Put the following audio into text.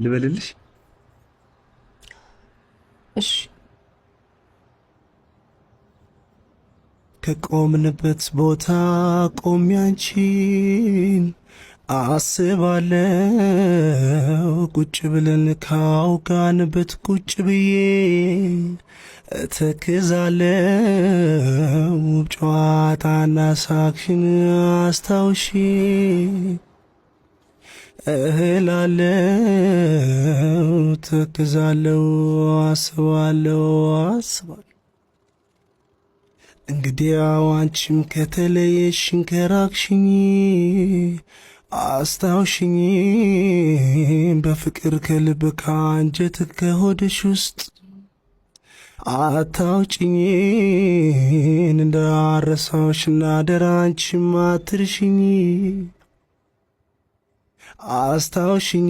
ልበልልሽ? እሺ። ከቆምንበት ቦታ ቆሜ አንቺን አስባለው፣ ቁጭ ብለን ካውጋንበት ቁጭ ብዬ እተክዛለው። ጨዋታና ሳቅሽን አስታውሺ እህላለው፣ ተክዛለው፣ አስባለው አስባለው። እንግዲያው አንቺም ከተለየሽን ከራቅሽኝ አስታውሽኝ በፍቅር ከልብ ከአንጀት ከሆድሽ ውስጥ አታውጭኝን እንዳረሳሽና አደራ አንቺም አትርሽኝ፣ አስታውሽኝ።